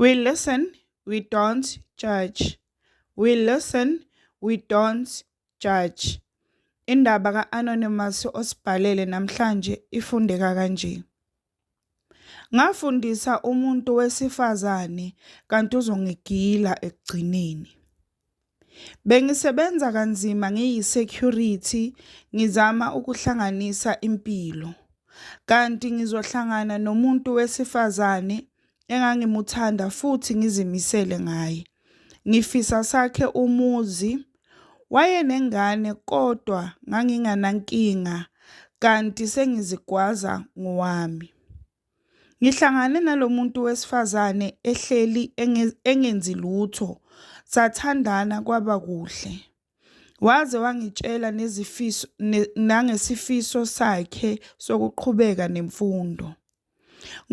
We listen, we don't judge. We listen, we don't judge. Indaba ka-Anonymous osibhalele namhlanje ifundeka kanje. Ngafundisa umuntu wesifazane kanti uzongigila ekugcineni. Bengisebenza kanzima ngiyi-security ngizama ukuhlanganisa impilo. Kanti ngizohlangana nomuntu wesifazane engangimuthanda futhi ngizimisele ngaye. Ngifisa sakhe umuzi. Wayenengane kodwa nganginganankinga kanti sengizigwaza ngowami. Ngihlangane nalo muntu wesifazane ehleli engenzi lutho, sathandana kwaba kuhle. Waze wangitshela nezifiso nangesifiso sakhe sokuqhubeka nemfundo.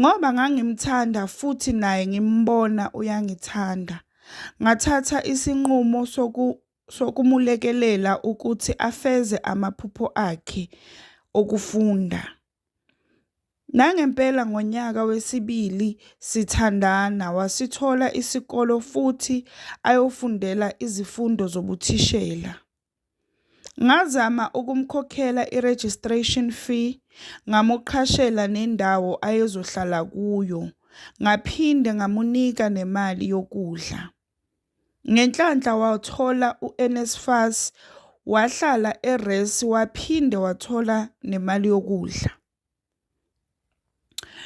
Ngoba ngangimthanda futhi naye ngimbona uyangithanda, ngathatha isinqumo sokumulekelela ukuthi afeze amaphupho akhe okufunda. Nangempela ngonyaka wesibili sithandana wasithola isikolo futhi ayofundela izifundo zobuthishela. Ngazama ukumkhokhela i-registration fee, ngamuqhashela nendawo ayezohlala kuyo, ngaphinde ngamunika nemali yokudla. Ngenhlanhla wathola u-NSFAS, wahlala e-res waphinde wathola nemali yokudla.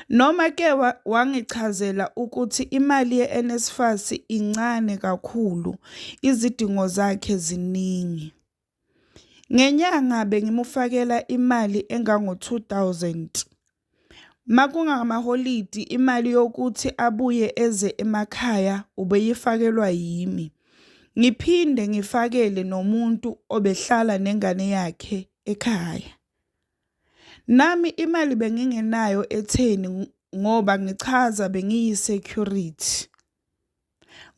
Noma ke wangichazela ukuthi imali ye-NSFAS incane kakhulu, izidingo zakhe ziningi. Ngenyanga bengimufakela imali engango-2 000. Makungamaholidi imali yokuthi abuye eze emakhaya ubeyifakelwa yimi. Ngiphinde ngifakele nomuntu obehlala nengane yakhe ekhaya. Nami imali bengingenayo etheni ngoba ngichaza bengiyi-security.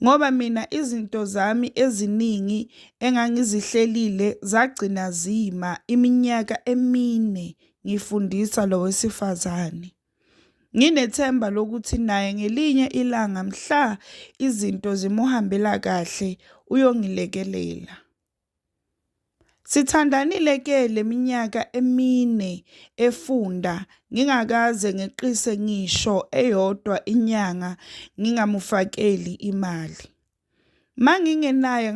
Ngoba mina izinto zami eziningi engangizihlelile zagcina zima iminyaka emine ngifundisa lo wesifazane. Nginethemba lokuthi naye ngelinye ilanga mhla izinto zimuhambela kahle uyongilekelela. Sithandanile ke leminyaka emine efunda ngingakaze ngeqise ngisho eyodwa inyanga ngingamufakeli imali. Mangingenayo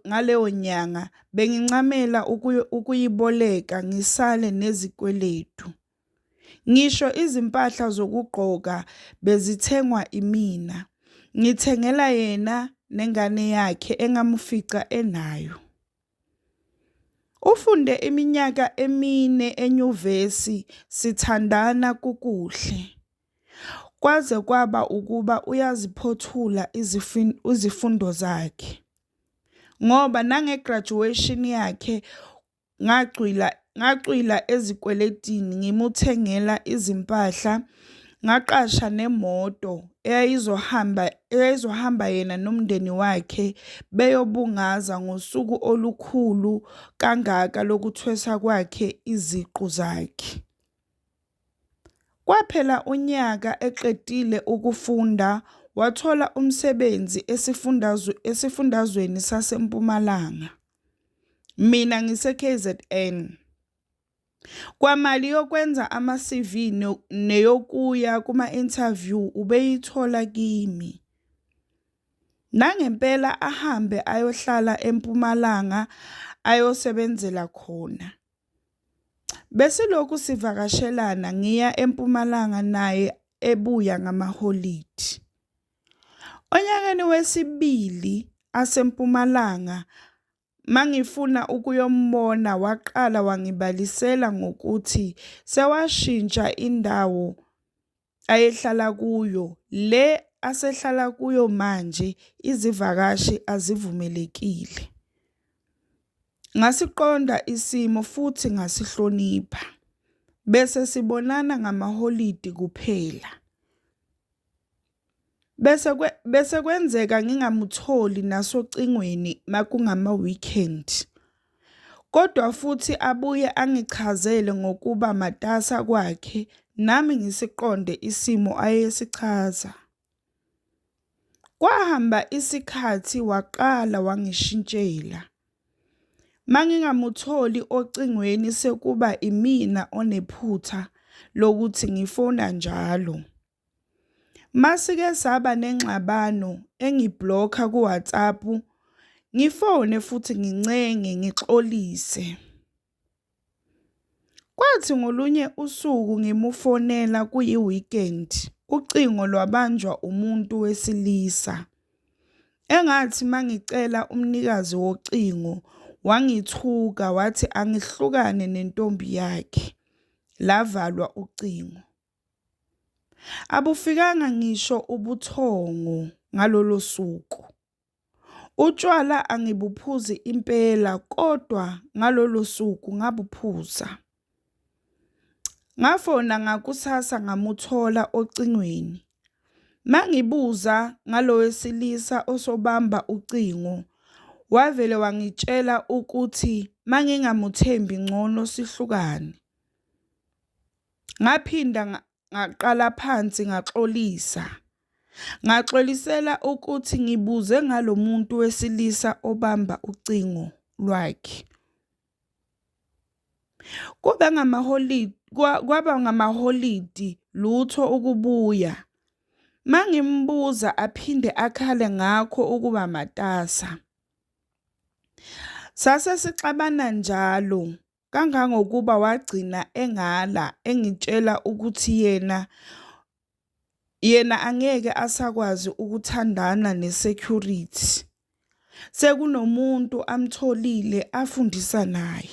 ngaleyo nyanga bengincamela ukuyiboleka ngisale nezikweletu. Ngisho izimpahla zokugqoka bezithengwa imina, ngithengela yena nengane yakhe engamufica enayo. Ufunde iminyaka emine enyuvesi sithandana kukuhle. Kwaze kwaba ukuba uyaziphothula izifundo zakhe. Ngoba nange-graduation yakhe ngacwila ezikweletini ngimuthengela izimpahla ngaqasha nemoto eyayizohamba yena nomndeni wakhe beyobungaza ngosuku olukhulu kangaka lokuthweswa kwakhe iziqu zakhe. Kwaphela unyaka eqedile ukufunda wathola umsebenzi esifundazweni saseMpumalanga. Mina ngise-KZN. Kwamali yokwenza ama-CV neyokuya kuma-interview ubeyithola kimi. Nangempela ahambe ayohlala eMpumalanga ayosebenzela khona. Besilokhu sivakashelana ngiya eMpumalanga naye ebuya ngamaholidi. Onyakeni wesibili aseMpumalanga mangifuna ukuyombona waqala wangibalisela ngokuthi sewashintsha indawo ayehlala kuyo le asehlala kuyo manje izivakashi azivumelekile. Ngasiqonda isimo futhi ngasihlonipha. Bese sibonana ngamaholidi kuphela. Bese kwenzeka ngingamutholi nasocingweni makungama-weekend. Kodwa futhi abuye angichazele ngokuba matasa kwakhe nami ngisiqonde isimo ayesichaza. Kwahamba isikhathi waqala wangishintshela. Mangingamutholi ocingweni sekuba imina onephutha lokuthi ngifona njalo. Masike saba nengxabano engi-block-a ku-WhatsApp, ngifone futhi ngincenge ngixolise. Kwathi ngolunye usuku ngimufonela kuyi-weekend, ucingo lwabanjwa umuntu wesilisa. Engathi mangicela umnikazi wocingo wangithuka wathi angihlukane nentombi yakhe, lavalwa ucingo. Abufikanga ngisho ubuthongo ngalolo suku. Utshwala angibuphuzi impela kodwa ngalolo suku ngabuphuza. Ngafona ngakusasa ngamuthola ocingweni. Mangibuza ngalo wesilisa osobamba ucingo, wavele wangitshela ukuthi mangingamuthembi ngcono sihlukane. Ngaphinda ngaqala phansi ngaxolisa. Ngaxolisela ukuthi ngibuze ngalo muntu wesilisa obamba ucingo lwakhe. Kube ngamaholidi kwaba ngamaholidi lutho ukubuya. Mangimbuza aphinde akhale ngakho ukuba matasa. Sase sixabana njalo kangangokuba wagcina engala engitshela ukuthi yena yena angeke asakwazi ukuthandana ne-security. Sekunomuntu amtholile afundisa naye.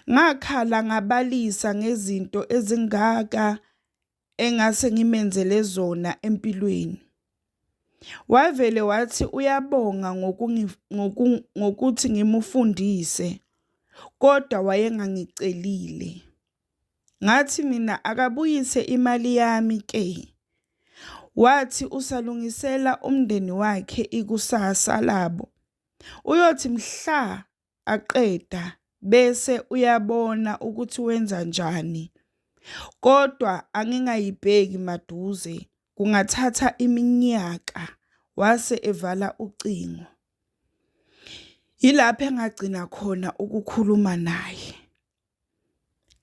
Ngakhala ngabalisa ngezinto ezingaka engase ngimenzele zona empilweni. Wavele wathi uyabonga ngokuthi ngimufundise kodwa wayengangicelile. Ngathi mina akabuyise imali yami ke. Wathi usalungisela umndeni wakhe ikusasa labo. Uyothi mhla aqeda bese uyabona ukuthi wenza njani. Kodwa angingayibheki maduze kungathatha iminyaka wase evala ucingo. Yilapho engagcina khona ukukhuluma naye.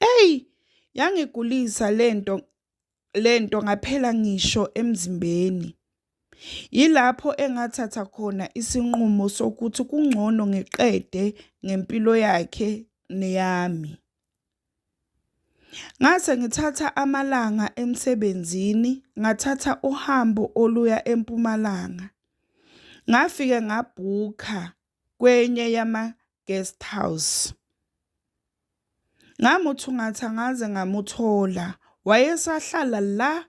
Eyi, yangigulisa lento lento ngaphela ngisho emzimbeni. Yilapho engathatha khona isinqumo sokuthi kungcono ngiqede ngempilo yakhe neyami. Ngase ngithatha amalanga emsebenzini, ngathatha uhambo oluya eMpumalanga. Ngafike ngabhukha kwenye yama-guest house. Ngamuthungatha ngaze ngamuthola. Wayesahlala la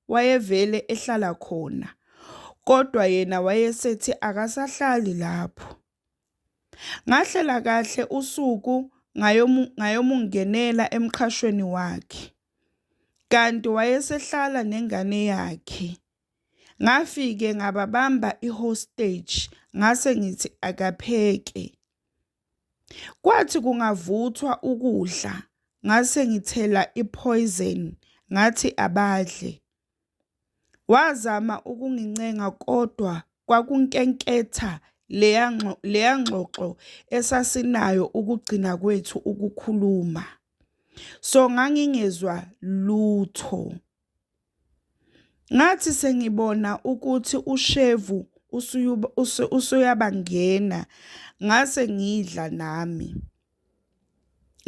wayevele ehlala khona, kodwa yena wayesethi akasahlali lapho. Ngahlela kahle usuku ngayomungenela emqhashweni wakhe. Kanti wayesehlala nengane yakhe. Ngafike ngababamba i-hostage ngase ngithi akapheke. Kwathi kungavuthwa ukudla ngase ngithela i-poison ngathi abadle. Wazama ukungincenga kodwa kwakunkenketha leya ngxoxo esasinayo ukugcina kwethu ukukhuluma. So ngangingezwa lutho. Ngathi sengibona ukuthi ushevu usuyabangena ngase ngidla nami.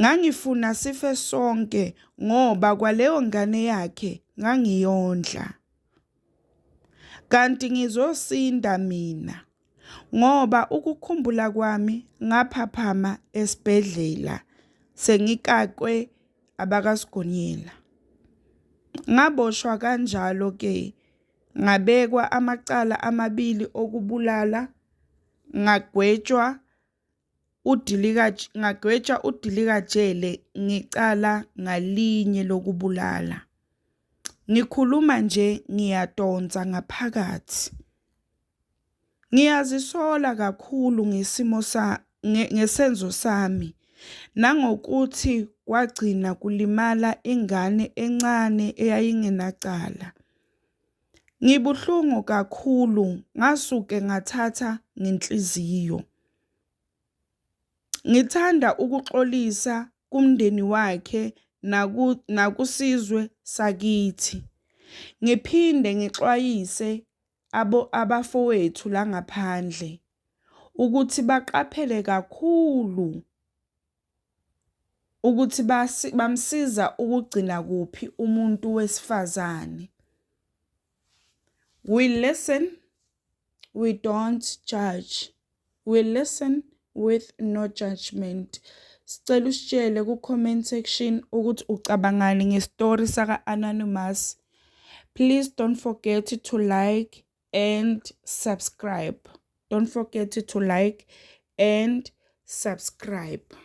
Ngangifuna sife sonke ngoba kwaleyo ngane yakhe ngangiyondla. Kanti ngizosinda mina ngoba ukukhumbula kwami ngaphaphama esibhedlela sengikakwe abakaSigonyela. Ngaboshwa kanjalo ke ngabekwa amacala amabili okubulala ngagwetshwa ngagwetshwa udilikajele ngecala ngalinye lokubulala. Ngikhuluma nje ngiyadonsa ngaphakathi. Ngiyazisola kakhulu ngesimo ngesenzo sami nangokuthi kwagcina kulimala ingane encane eyayingenacala. Ngibuhlungu kakhulu ngasuke ngathatha ngenhliziyo. Ngithanda ukuxolisa kumndeni wakhe nakusizwe sakithi. Ngiphinde ngixwayise abafowethu la ngaphandle ukuthi baqaphele kakhulu ukuthi bamsiza ukugcina kuphi umuntu wesifazane. We listen, we don't judge. We listen with no judgment. Sicela usitshele ku-comment section ukuthi ucabangani ngestori saka-Anonymous. Please don't forget to like and subscribe. Don't forget to like and subscribe.